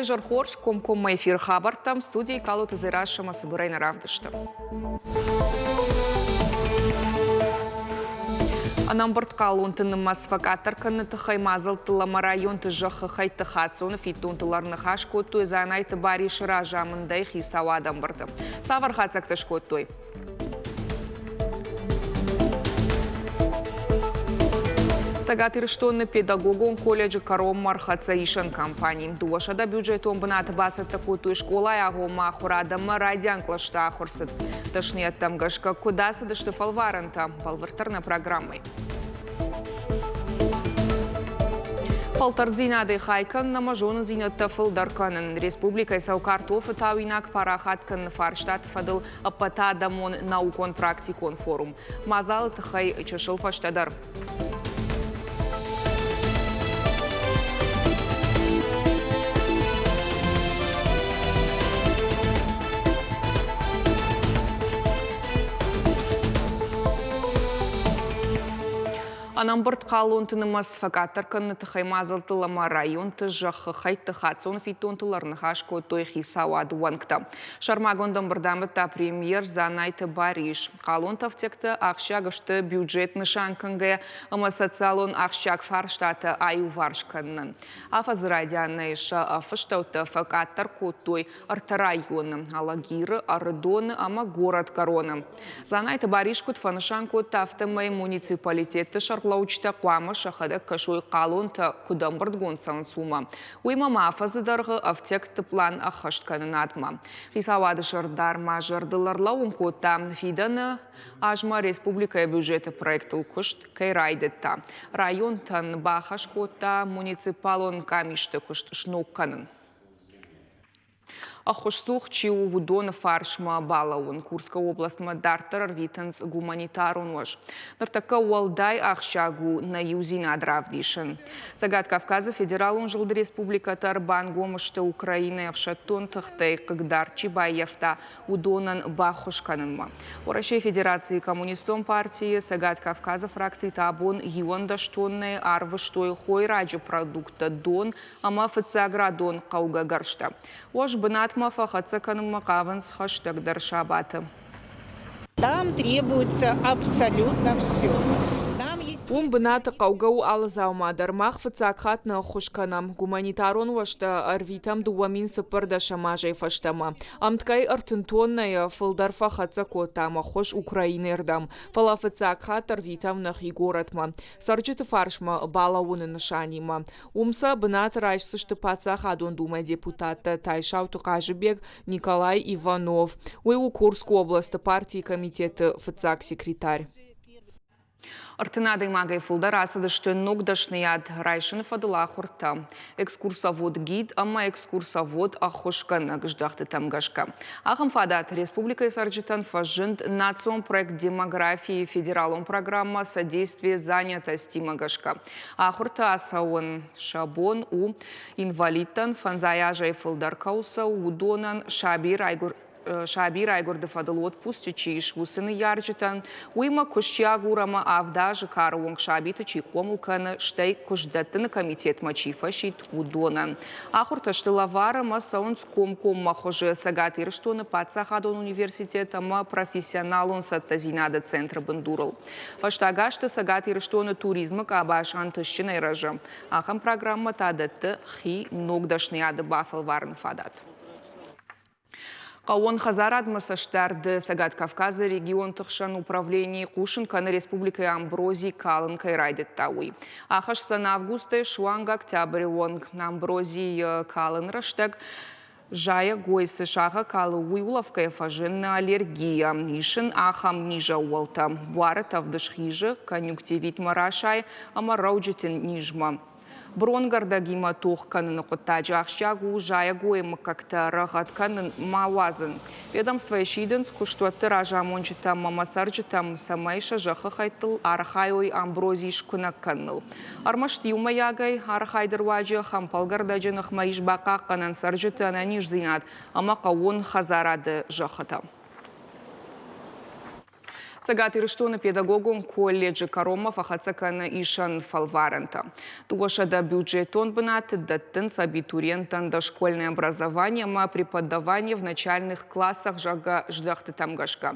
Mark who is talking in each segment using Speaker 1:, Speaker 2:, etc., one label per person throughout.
Speaker 1: Уезӕр хорз, комкоммӕ эфир хабӕрттӕм студийы Калоты Дзерассӕмӕ цыбырӕй нӕ равдысты. Ӕнӕмбырд хъалонты нымӕц фӕкъаддӕр кӕныны тыххӕй мадзӕлттыл ӕмӕ районты зӕххы хӕйтты хаццоны фиддонтыл ӕрныхас кодтой Дзанайты Барисы разамындӕй хицауады ӕмбырды. Цавӕр хатдзӕгтӕ скодтой? Цӕгат Ирыстоны педагогон колледжы кӕронмӕ ӕрхӕццӕ исӕн кампани. 200 бюджетон бынаты бацӕттӕ кодтой скъолайы агъоммӕ ахуырад ӕмӕ райдиан кълӕсты ахуыр цыд. Дӕсныйӕдтӕм гӕсгӕ куыд ацыдысты фӕлварӕнтӕ, бӕлвырддӕр нӕ программӕйы. Фӕлтӕрддзинадӕй хай кӕнын ӕмӕ зонындзинӕдтӕ фылдӕр кӕнын. Республикӕйы сау картофы тауинаг парахат кӕныны фарстаты фӕдыл ӕппӕтадӕмон наукон-практикон форум. Мадзалы тыххӕй чысыл фӕстӕдӕр. Ӕнӕмбырд хъалонты нымӕц фӕкъаддӕр кӕныны тыххӕй мадзӕлттыл ӕмӕ районты зӕххы хӕйтты хаццоны фиддонтыл ӕрныхас кодтой хицауады уӕнгтӕ. Сӕрмагонд ӕмбырд амыдта премьер Дзанайты Барис. Хъалонты ӕфтиӕгтӕ ахсджиаг сты бюджет нысан кӕнгӕйӕ ӕмӕ социалон ахсджиаг фарстатӕ аиуварс кӕнынӕн. Афӕдзы райдианӕй сӕ фыстӕуттӕ фӕкъаддӕр кодтой ӕртӕ районы – Алагиры, Ӕрыдоны ӕмӕ Горӕтгӕроны. Дзанайты Барис куыд фӕнысан кодта, афтӕмӕй муниципалитетты сӕргълӕуджытӕ хъуамӕ сӕхӕдӕг кӕсой хъалонтӕ куыд ӕмбырдгонд цӕуынц, уымӕ. Уыимӕ ма афӕдзы дӕргъы ӕфтиӕгты пълан ӕххӕст кӕнынадмӕ. Хицауады сӕрдар ма зӕрдыл ӕрлӕууын кодта, фидӕны азмӕ республикӕйы бюджеты проектыл куыст кӕй райдыдта. Районтӕн бахӕс кодта муниципалон къамисты куыст сног кӕнын. Ӕххуысцух чи у, уыдоны фарсмӕ балӕууын Курскы областмӕ дарддӕр ӕрвитынц гуманитарон уӕз. Ныртӕккӕ уӕлдай ахсджиаг у нӕ иудзинад равдисын. Цӕгат Кавказы федералон зылды республикӕтӕ ӕрбангом сты Украинӕйы ӕфсӕддон тыхтӕй хъыгдард чи баййӕфта, уыдонӕн баххуыс кӕнынмӕ. Уӕрӕсейы Федерацийы Коммунистон партийы Цӕгат Кавказы фракцитӕ абон 11 тоннӕйы арвыстой хойраджы продукттӕ, дон ӕмӕ фыццаградон хъӕугӕ гӕрзтӕ. Уӕз бынатмӕ фӕхӕццӕ кӕнынмӕ хъавынц хӕстӕгдӕр сабаты.
Speaker 2: Там требуется абсолютно все.
Speaker 3: Уым бынаты хъӕугӕ у алы дзаума дӕр. Мах фыццаг хатт нӕ ӕххуыс кӕнӕм. Гуманитарон уӕзтӕ ӕрвитӕм 2014 азӕй фӕстӕмӕ. Ӕмткӕй 30 тоннӕйӕ фылдӕр фӕхӕццӕ кодтам ӕххуыс Украинӕйы рдӕм. Фӕлӕ фыццаг хатт ӕрвитӕм нӕхи горӕтмӕ. Цӕрджыты фарсмӕ балӕууыны нысанимӕ. Уым сӕ бынат райсдзысты Паддзахадон Думӕйы депутаттӕ Тайсауты Хъазыбег, Николай Иванов. Уый у Курскы областы партийы комитеты фыццаг секретарь.
Speaker 1: 30 адӕймагӕй фылдӕр ацыдысты ног дӕсныйад райсыны фӕдыл ахуыртӕ, экскурсовод-гид ӕмӕ экскурсовод-ӕххуысгӕнӕг здӕхтытӕм гӕсгӕ. Ахӕм фадат республикӕйы цӕрджытӕн фӕзынд национ проект «Демография»-йы федералон программӕ «Содействие занятости»-мӕ гӕсгӕ. Ахуырты ацӕуын сӕ бон у инвалидтӕн, фӕндзай азӕй фылдӕр кӕуыл цӕуы, уыдонӕн саби райгуыр саби райгуырды фӕдыл отпусчы чи ис, уыцы ныййарджытӕн, уыимӕ куыст чи агуры ӕмӕ авд азы кары онг сабиты чи хъомыл кӕны, стӕй куыстдӕттыны комитетмӕ чи фӕсидт, уыдонӕн. Ахуыртӕ сты лӕвар ӕмӕ цӕуынц комкоммӕ хуызы Цӕгат Ирыстоны паддзахадон университет ӕмӕ профессионалон цӕттӕдзинады центры бындурыл. Фӕстаг азты Цӕгат Ирыстоны туризмы къабаз ӕнтыстджынӕй рӕзы. Ахӕм программӕ та дӕтты хи ног дӕсныйады бафӕлварыны фадат. Хъӕууон хӕдзарадмӕ цӕстдарды Цӕгат Кавказы регионты хсӕн управленийы хъусын кӕны республикӕйы амбрози калын кӕй райдыдта, уый. Ахӕсдзӕн августӕй суанг октябры онг. Амброзийы калын рӕстӕг Зайӕгой цы сагъӕ калы, уый улӕфгӕйӕ фӕзыны аллергия, ис ын ахӕм низӕууӕлтӕ: буары тӕвд схизы, конъюнктивитмӕ расайы ӕмӕ рӕуджыты низмӕ. Бронгӕрдӕгимӕ тох кӕныны хъуыддаджы ахсджиаг у зайӕгойы мыггӕгтӕ рӕгъӕд кӕнын ма уадзын. Ведомствойы сидынц куыстуӕтты разамонджытӕм ӕмӕ цӕрджытӕм, цӕмӕй сӕ зӕххы хӕйттыл архайой амбрози скуынӕг кӕныныл. Ӕрмӕст иумӕйагӕй архайды руаджы хӕмпӕлгӕрдӕджы ныхмӕ ис бахъахъхъӕнӕн цӕрджыты ӕнӕниздзинад ӕмӕ хъӕууон хӕдзарады зӕххытӕ. Цӕгат Ирыстоны педагогон колледжы кӕронмӕ фӕхӕццӕ кӕны исӕн фӕлварӕнтӕ. 200 бюджетон бынаты дӕттынц абитуриенттӕн дошкольное образование ӕмӕ преподавание в начальных классах, зӕгъгӕ, здӕхтытӕм гӕсгӕ.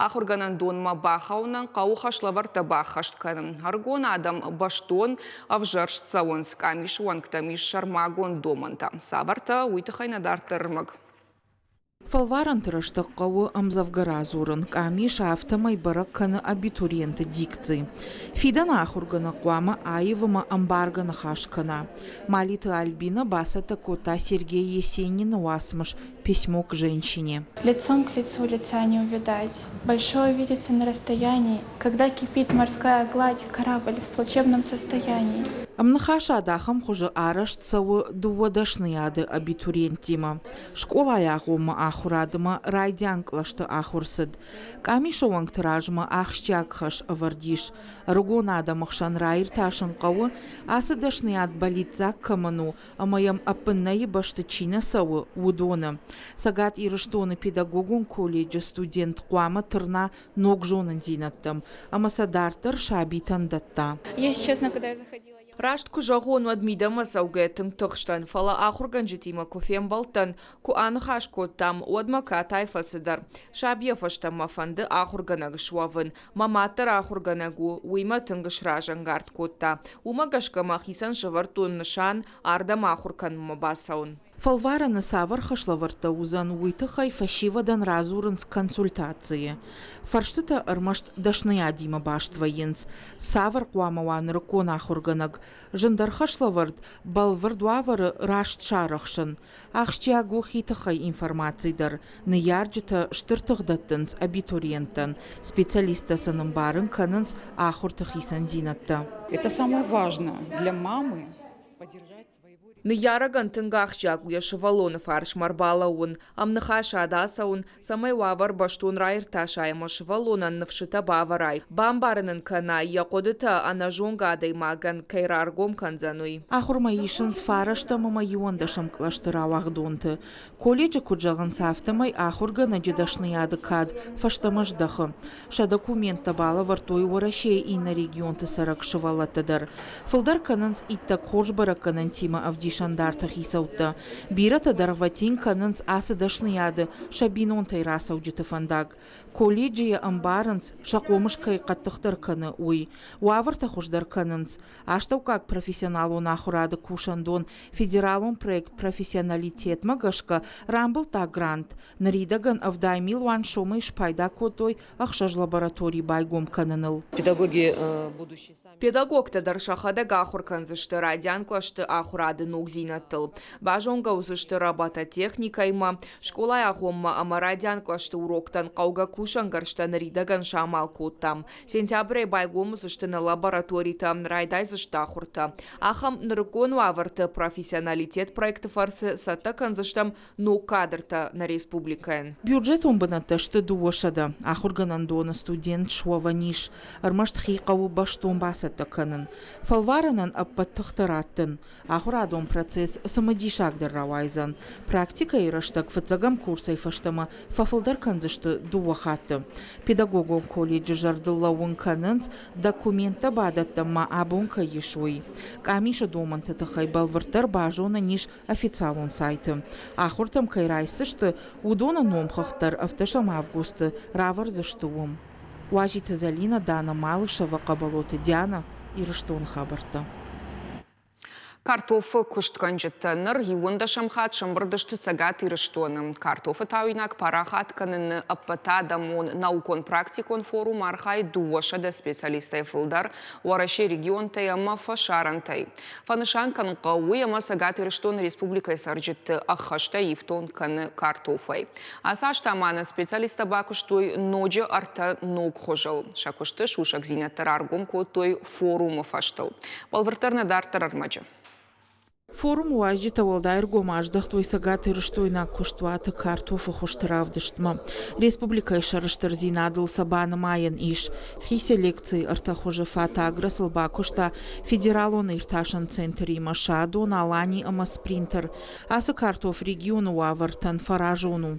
Speaker 1: Ахуыргӕнӕндонмӕ бахауынӕн хъӕуы хӕслӕвӕрдтӕ баххӕст кӕнын. Ӕрыгон адӕм бӕстон ӕвзӕрст цӕуынц, къамисы уӕнгтӕм ис сӕрмагонд домӕнтӕ. Цавӕртӕ, уый тыххӕй нӕ дарддӕр ӕрмӕг.
Speaker 4: Фӕлварӕнты рӕстӕг хъӕуы ӕмдзӕвгӕ радзурын, къамис афтӕмӕй бӕрӕг кӕны абитуриенты дикци. Фидӕны ахуыргӕнӕг хъуамӕ аив ӕмӕ ӕмбаргӕ ныхас кӕна. Малиты Альбина бацӕттӕ кодта Сергей Есенины уацмыс «Письмо к женщине».
Speaker 5: Лицом к лицу лица не увидать, большое видится на расстоянии, когда кипит морская гладь, корабль в плачевном состоянии.
Speaker 4: Ӕмныхасад ахӕм хуызы арӕзт цӕуы дыууӕ дӕсныйады абитуриенттимӕ. Скъолайы агъоммӕ ахуырадмӕ райдиан кълӕсты ахуыр цыд. Къамисы уӕнгты размӕ ахсджиаг хӕс ӕвӕрд ис. Ӕрыгон адӕмы хсӕн раиртасын хъӕуы, ацы дӕсныйад бӕллиццаг кӕмӕн у ӕмӕ йӕм ӕппыннӕйы бӕсты чи нӕ цӕуы, уыдоны. Цӕгат Ирыстоны педагогон колледжы студент хъуамӕ тырна ног зонындзинӕдтӕм ӕмӕ сӕ дарддӕр сабитӕн дӕтта.
Speaker 5: Если честно, когда я заходила,
Speaker 3: Раст куы зӕгъон, уӕд мидӕмӕ цӕугӕ тынг тыхстӕн, фӕлӕ ахуыргӕнджытимӕ куы фембӕлдтӕн, куы аныхас кодтам, уӕд мӕ катай фӕцыдӕр. Сабийӕ фӕстӕмӕ фӕнды ахуыргӕнӕг суӕвын. Мӕ мад дӕр ахуыргӕнӕг у, уый мӕ тынг сразӕнгард кодта. Уымӕ гӕсгӕ мӕхицӕн сӕвӕрдтон нысан ардӕм ахуыр кӕнынмӕ бацӕуын.
Speaker 4: Фӕлварӕны цавӕр хӕслӕвӕрдтӕ уыдзӕн, уый тыххӕй фӕсивӕдӕн радзурынц консультацийы. Фӕрстытӕ ӕрмӕст дӕсныйадимӕ баст вӕййынц. Цавӕр хъуамӕ уа нырыккон ахуыргӕнӕг? Зындӕр хӕслӕвӕрд бӕлвырд уавӕры раст сарӕхсын. Ахсджиаг у хи тыххӕй информаци дӕр. Ныййарджытӕ стыр тых дӕттынц абитуриенттӕн. Специалисттӕ сын ӕмбарын кӕнынц ахуырты хицӕндзинӕдтӕ.
Speaker 6: Это самое важное для мамы поддержать
Speaker 3: Ныййарӕгӕн тынг ахсджиаг у йӕ сывӕллоны фарсмӕ ӕрбалӕууын, ӕмныхасад ацӕуын, цӕмӕй уавӕр бӕстон раиртасай ӕмӕ сывӕллонӕн ныфсытӕ бавӕрай, бамбарын ын кӕнай, йӕ хъуыдытӕ ӕнӕзонгӕ адӕймагӕн кӕй раргом кӕндзӕн, уый.
Speaker 4: Ахуырмӕ исынц фарӕстӕм ӕмӕ иуӕндӕсӕм кълӕсты рауагъдонты. Колледжы куыд зӕгъынц, афтӕмӕй ахуыргӕнӕджы дӕсныйады кад фӕстӕмӕ здӕхы. Сӕ документтӕ балӕвӕрдтой Уӕрӕсейы иннӕ регионты цӕрӕг сывӕллӕттӕ дӕр. Фылдӕр кӕнынц иттӕг хорз бӕрӕггӕнӕнтимӕ ӕвдисӕндарты хицӕуттӕ. Бирӕтӕ дӕргъвӕтин кӕнынц ацы дӕсныйады сӕ бинонтӕй рацӕуджыты фӕндаг. Колледжы йӕ ӕмбарынц, сӕ хъомыс кӕй хъӕддыхдӕр кӕны, уый. Уавӕртӕ хуыздӕр кӕнынц. Астӕуккаг профессионалон ахуырады кусӕндон федералон проект «Профессионалитет»-мӕ гӕсгӕ рамбылдта грант. Ныридӕгӕн 70 милуан сомӕй спайда кодтой ӕхсӕз лаборатори байгом кӕныныл.
Speaker 7: Педагоги будущей
Speaker 3: Педагогтӕ дӕр сӕхӕдӕг ахуыр кӕндзысты райдиан кълӕсты ахуырады ногдзинӕдтыл. Базонгӕ уыдзысты робототехникӕимӕ, скъолайы агъоммӕ ӕмӕ райдиан кълӕсты уроктӕн хъӕугӕ кусӕнгӕрзтӕ ныридӕгӕн самал кодтам. Сентябрӕй байгом уыдзысты нӕ лабораторитӕ, райдайдзысты ахуыртӕ. Ахӕм нырыккон уавӕрты профессионалитет проекты фӕрцы цӕттӕ кӕндзыстӕм ног кадртӕ нӕ республикӕйӕн.
Speaker 4: Бюджетон бынӕттӕ сты 200. Ахуыргӕнӕндоны студент суӕвӕн ис, ӕрмӕст хи хъӕуы бӕстон бацӕттӕ кӕнын. Фӕлварӕнӕн ӕппӕт тыхтӕ раттын. Ахуырадон процесс цымыдисагдӕр рауайдзӕн. Практикӕйы рӕстӕг фыццӕгӕм курсӕй фӕстӕмӕ фӕфылдӕр кӕндзысты дыууӕ хатты. Педагогон колледжы зӕрдыл лӕууын кӕнынц, документтӕ бадӕттӕн ма абон кӕй ис, уый. Къамисы домӕнты тыххӕй бӕлвырддӕр базонӕн ис официалон сайты. Ахуыртӕм кӕй райсдзысты, уыдоны номхыгъд дӕр 17 августы равӕрдзысты уым. Уазиты Зӕлинӕ, Дана Малышева, Хъӕбӕлоты Диана, Ирыстоны хабӕрттӕ.
Speaker 1: Картофы куыстгӕнджытӕ ныр иуӕндӕсӕм хатт сӕмбырд сты Цӕгат Ирыстоны. Картофы тауинаг парахат кӕныны ӕппӕтадӕмон наукон-практикон форум архайы 200 специалистӕй фылдӕр Уӕрӕсейы регионтӕй ӕмӕ фӕсарӕнтӕй. Фӕнысан кӕнын хъӕуы уый, ӕмӕ Цӕгат Ирыстоны республикӕйы цӕрджыты ӕххӕстӕй ифтонг кӕны картофӕй. Ацы аз та ма нӕ специалисттӕ бакуыстой ноджы ӕртӕ ног хуызыл. Сӕ куысты сусӕгдзинӕдтӕ раргом кодтой форумы фӕзтыл. Бӕлвырддӕр нӕ дарддӕр ӕрмӕджы.
Speaker 4: Форумы уазджытӕ уӕлдай ӕргом аздӕхтой цӕгатирыстойнаг куыстуаты картофы хуызты равдыстмӕ. Республикӕйы сӕрыстырдзинадыл сӕ банымайӕн ис. Хи селекцийы ӕртӕ хуызы фатагра сыл бакуыста федералон иртасӕн центримӕ Садон, Алани ӕмӕ Спринтер. Ацы картоф регионы уавӕртӕн фӕразон у.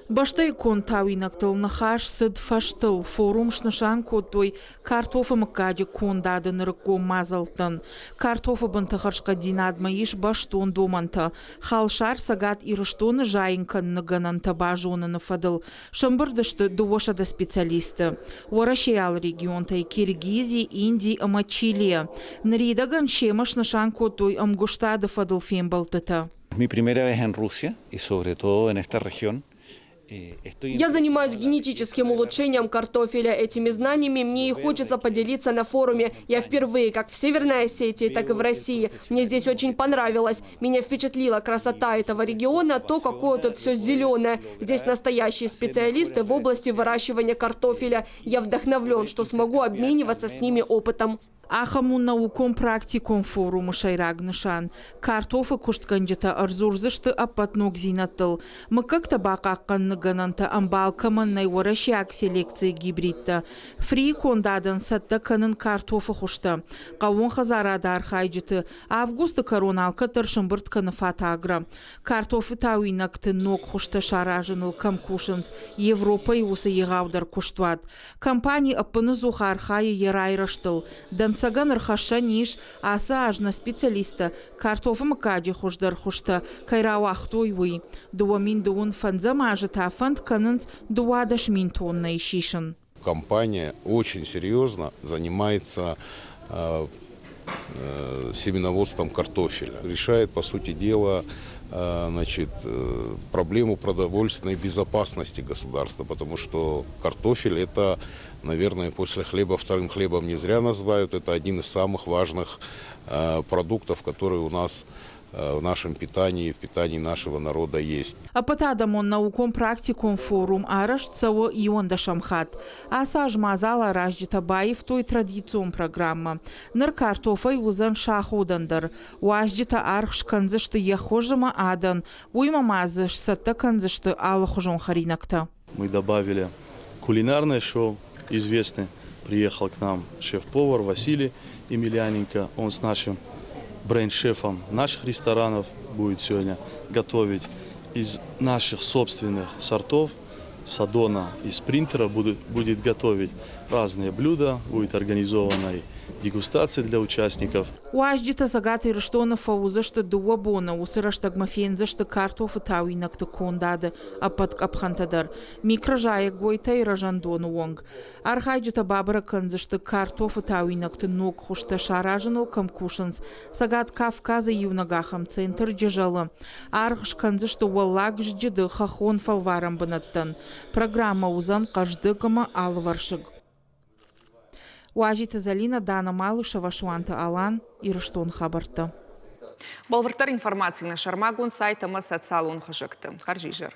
Speaker 4: Бӕстӕйы конд тауинӕгтыл ныхас цыд фӕзтыл, форум снысан кодтой картофы мыггаджы кондады нырыккон мадзӕлттӕн. Картофы бынты хӕрзхъӕддзинадмӕ ис бӕстон домӕнтӕ. Халсар Цӕгат Ирыстоны зайын кӕныны гӕнӕнтӕ базоныны фӕдыл сӕмбырд сты 200 специалисты. Уӕрӕсейы алы регионтӕй Киргизи, Инди ӕмӕ Чилийӕ. Ныридӕгӕн семӕ снысан кодтой ӕмгуыстады фӕдыл фембӕлдтытӕ.
Speaker 8: Mi primera vez en Rusia y sobre todo en esta región.
Speaker 9: Я занимаюсь генетическим улучшением картофеля. Этими знаниями мне и хочется поделиться на форуме. Я впервые как в Северной Осетии, так и в России. Мне здесь очень понравилось. Меня впечатлила красота этого региона, то, какое тут все зеленое. Здесь настоящие специалисты в области выращивания картофеля. Я вдохновлен, что смогу обмениваться с ними опытом.
Speaker 4: Ахӕм у наукон-практикон форумы сӕйраг нысан. Картофы куыстгӕнджытӕ ӕрдзурдзысты ӕппӕт ногдзинӕдтыл. Мыггӕгтӕ бахъахъхъӕныны гӕнӕнтӕ ӕмбал кӕмӕн нӕй уӕрӕсейаг селекцийы гибридтӕ. Фрийы кондадӕн цӕттӕ кӕнын картофы хуызтӕ. Хъӕууон хӕдзарады архайджыты августы кӕрон алкӕддӕр сӕмбырд кӕны фатагра. Картофы тауинӕгты ног хуызтӕ саразыныл кӕм кусынц, Европӕйы уыцы егъаудӕр куыстуат. Компани ӕппыныдзух архайы йӕ райрӕзтыл. Дӕнцӕгӕн ӕрхӕссӕн ис, ацы аз нӕ специалисттӕ картофы мыггаджы хуыздӕр хуызтӕ кӕй рауагътой, уый. 2025 азы та фӕнд кӕнынц 12 000 тоннӕйы сисын.
Speaker 10: Компания очень серьезно занимается семеноводством картофеля. Решает, по сути дела, значит, проблему продовольственной безопасности государства, потому что картофель это, наверное, после хлеба вторым хлебом не зря называют, это один из самых важных продуктов, которые у нас в нашем питании, в питании нашего народа есть.
Speaker 4: Ӕппӕтадӕмон наукон-практикон форум арӕзт цӕуы иуӕндӕсӕм хатт. Ацы аз мадзал аразджытӕ баивтой традицион программӕ. Ныр картофӕй уыдзӕн саходӕн дӕр. Уазджытӕ аргъ скӕндзысты йӕ хуыз ӕмӕ адӕн, уыимӕ ма дзы сцӕттӕ кӕндзысты алыхуызон хӕринӕгтӕ.
Speaker 11: Мы добавили кулинарное шоу, известный. Приехал к нам шеф-повар Василий Емельяненко. Он с нашим бренд-шефом наших ресторанов будет сегодня готовить из наших собственных сортов Садона и Спринтера будет готовить разные блюда, будет организована дегустация для участников.
Speaker 4: Уазджытӕ Цӕгат Ирыстоны фӕуыдзысты дыууӕ боны, уыцы рӕстӕгмӕ фендзысты картофы тауинӕгты кондады ӕппӕт къӕпхӕнтӕ дӕр, микрозайӕгойтӕй рӕзӕндоны онг. Архайджытӕ бабӕрӕг кӕндзысты картофы тауинӕгты ног хуызтӕ саразыныл кӕм кусынц, Цӕгат Кавказы иунӕг ахӕм центр Джызӕлы. Аргъ скӕндзысты Уӕллаг Зджыды хӕххон фӕлварӕн бынӕттӕн. Программӕ уыдзӕн хъӕздыг ӕмӕ алывӕрсыг. Уазиты Зӕлинӕ, Дана Малышева, Суанты Алан, Ирыстон хабӕрттӕ.
Speaker 1: Бӕлвырддӕр информаци нӕ сӕрмагонд сайт ӕмӕ социалон хызӕгты. Хӕрзизӕр.